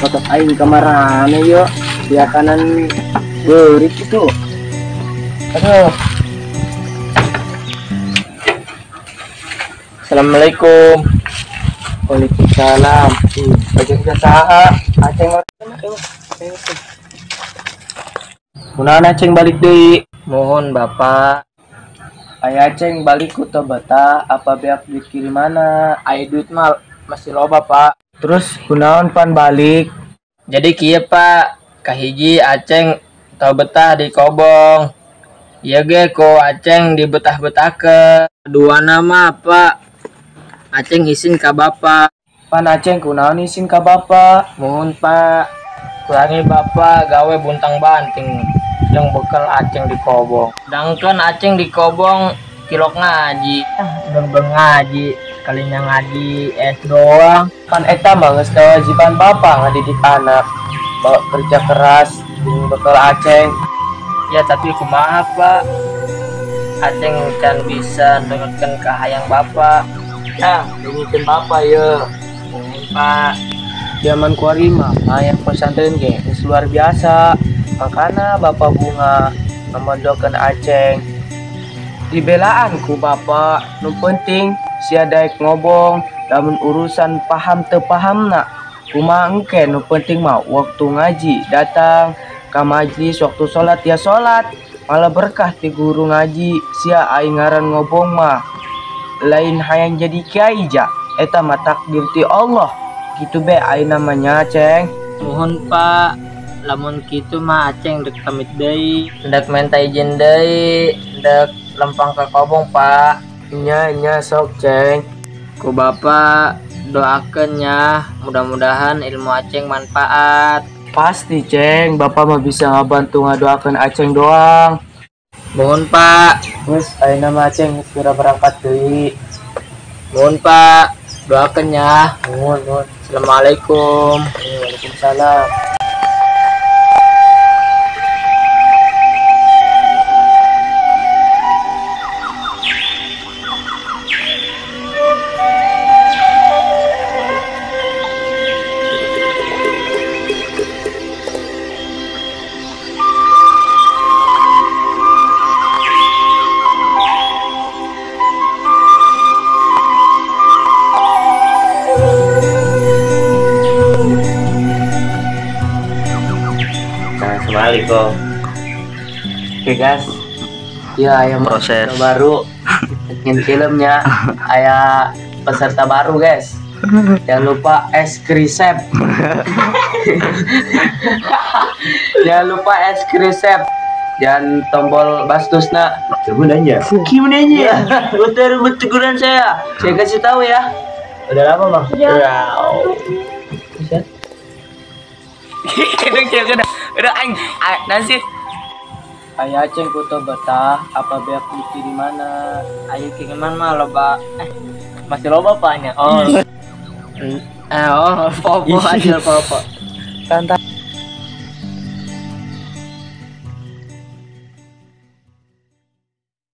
Kotak aing kamarana yuk, dia kanan beurit itu. Aduh. Assalamualaikum. Waalaikumsalam. Bajak saha? Aceng kunaon Aceng balik deui? Mohon Bapak. Aya Aceng balik ku teu betah apa beak duit kirimana? Aya duit mah masih loba, Pak. Terus kunaon pan balik? Jadi kieu, Pak. Kahiji Aceng teu betah di kobong. Ieu ge ku Aceng dibetah-betahkeun. Dua nama, Pak. Aceng isin ka Bapak. Pan Aceng kunaon isin ka Bapak? Mohon Pak. Kurangi Bapak gawe buntang banting jeung bekel Aceng di kobong. Sedangkan Aceng di kobong tilok ngaji. Beng-beng ngaji, kalinya ngaji es doang. Pan eta mah geus kewajiban Bapak ngadidik anak. Bawa kerja keras jeung bekel Aceng. Ya tapi kumaha Pak? Aceng can bisa nurutkeun ka hayang Bapak. Ya, dengerin Bapak ya. Mohon Pak. Zaman kuari mah hayang pesantren ge geus luar biasa. Makana Bapak bunga ngamondokeun Aceng. Dibelaan ku Bapak, nu penting sia daek ngobong, lamun urusan paham teu pahamna. Kumaha engke nu penting mah waktu ngaji datang ka majlis, waktu salat ya salat. Malah berkah ti guru ngaji, sia aing ngaran ngobong mah. Lain hayang jadi kiai ja, eta mah takdir ti Allah. Kitu be aing namanya Ceng. Mohon Pak, lamun kitu mah Aceng dek pamit deui, dek minta izin deui, dek lempang ke kobong Pak. Nya nya sok Ceng. Ku Bapak doakeun nya, mudah-mudahan ilmu Aceng manfaat. Pasti Ceng, Bapak mah bisa ngabantu ngadoakeun Aceng doang. Mohon Pak. Geus ayeuna mah Aceng geus berangkat deui. Mohon Pak, doakeun ya. Mohon, mohon. Assalamualaikum. Waalaikumsalam. Assalamualaikum. Oke guys, ya ayah proses baru bikin filmnya, ayah peserta baru guys. Jangan lupa es krisep. Jangan lupa es krisep. Jangan tombol bastusna. Coba nanya. Gimana nanya? Udah teguran saya. Saya kasih tahu ya. Udah lama bang? Ya. Udah aing nanti. Aya Aceng ku teu betah apa beak duit di mana? Ayo kiriman mah loba. Masih loba Pak nya. Oh. Oh, popo hasil popo. Tanta.